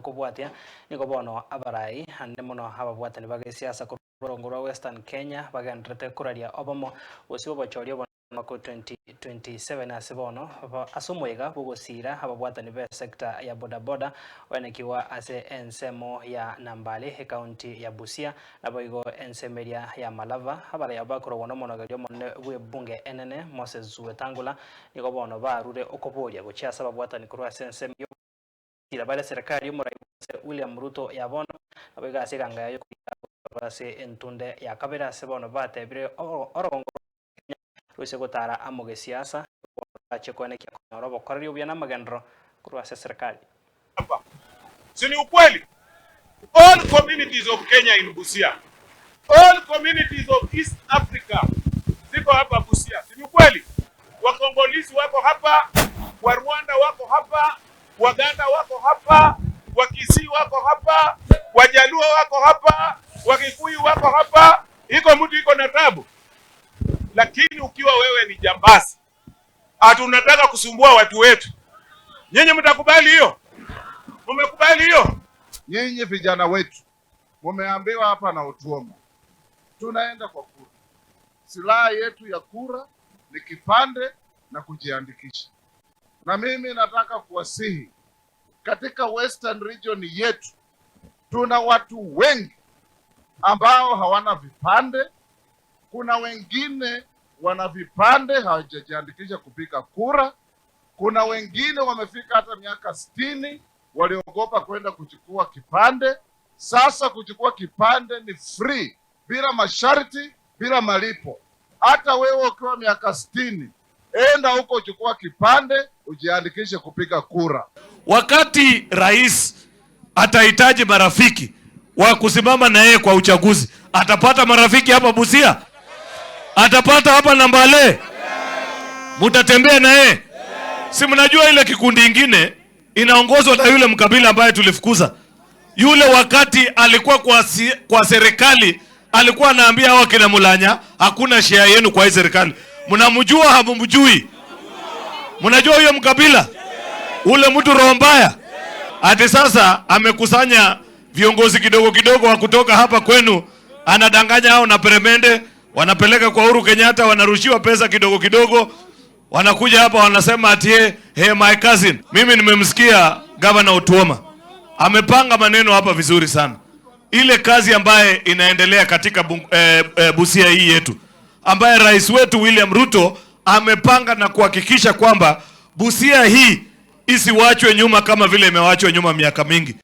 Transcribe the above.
Kobwatia nigo bono abarai ande mono ababwatani ba gesiasa korwa orongo rwa Western Kenya bagendererete koraria obomo gose obochori obo mwaka o 2027 ase bono ase omoyega bw'ogosiira ababwatani b'esector ya bodaboda oenekigwa ase ensemo ya Nambale ekaunti ya Busia naboigo ensemo eria ya Malava abarai abwo bakorogwa n'omonogeri omonene bw'ebunge enene Moses Wetangula nigo bono barure okoboria gochia ase ababwatani korwa ase ensemo y'ogosiira bare serikali y'omorai bw'ense William Ruto ya bono naboigo ase eganga yaye y'okoira ase entunde ya kabere ase bono batebire orogongo rwa Kenya roise gotara amo gesiasa bache koenekia konyora obokoreri obuya na amagenderero korwa ase serikali. Si ni ukweli? All communities of Kenya in Busia, all communities of East Africa ziko hapa Busia. Si ni ukweli? Wakongolisi wako hapa, wa Rwanda wako hapa, Waganda wako hapa, Wakisii wako hapa, Wajaluo wako hapa, Wakikuyu wako hapa. Iko mtu iko na tabu? Lakini ukiwa wewe ni jambazi, ati unataka kusumbua watu wetu, nyinyi mtakubali hiyo? Mumekubali hiyo? Nyinyi vijana wetu mumeambiwa hapa na Otuoma, tunaenda kwa kura. Silaha yetu ya kura ni kipande na kujiandikisha. Na mimi nataka kuwasihi katika Western Region yetu tuna watu wengi ambao hawana vipande. Kuna wengine wana vipande hawajajiandikisha kupiga kura. Kuna wengine wamefika hata miaka 60 waliogopa kwenda kuchukua kipande. Sasa kuchukua kipande ni free, bila masharti, bila malipo. Hata wewe ukiwa miaka 60, enda huko uchukua kipande, ujiandikishe kupiga kura. Wakati rais atahitaji marafiki wa kusimama na yeye kwa uchaguzi, atapata marafiki hapa Busia? Atapata hapa Nambale? Mutatembea na yeye? Si mnajua ile kikundi ingine inaongozwa na yule mkabila ambaye tulifukuza yule, wakati alikuwa kwa serikali alikuwa anaambia hawa kina Mulanya, hakuna share yenu kwa hii serikali. Mnamjua hamumjui? Mnajua huyo mkabila ule mtu roho mbaya, ati sasa amekusanya viongozi kidogo kidogo wa kutoka hapa kwenu, anadanganya hao na peremende, wanapeleka kwa Uhuru Kenyatta, wanarushiwa pesa kidogo kidogo, wanakuja hapa wanasema ati hey, hey, my cousin. Mimi nimemsikia Gavana Otuoma amepanga maneno hapa vizuri sana, ile kazi ambaye inaendelea katika Busia hii yetu, ambaye rais wetu William Ruto amepanga na kuhakikisha kwamba Busia hii isiwachwe nyuma kama vile imewachwa nyuma miaka mingi.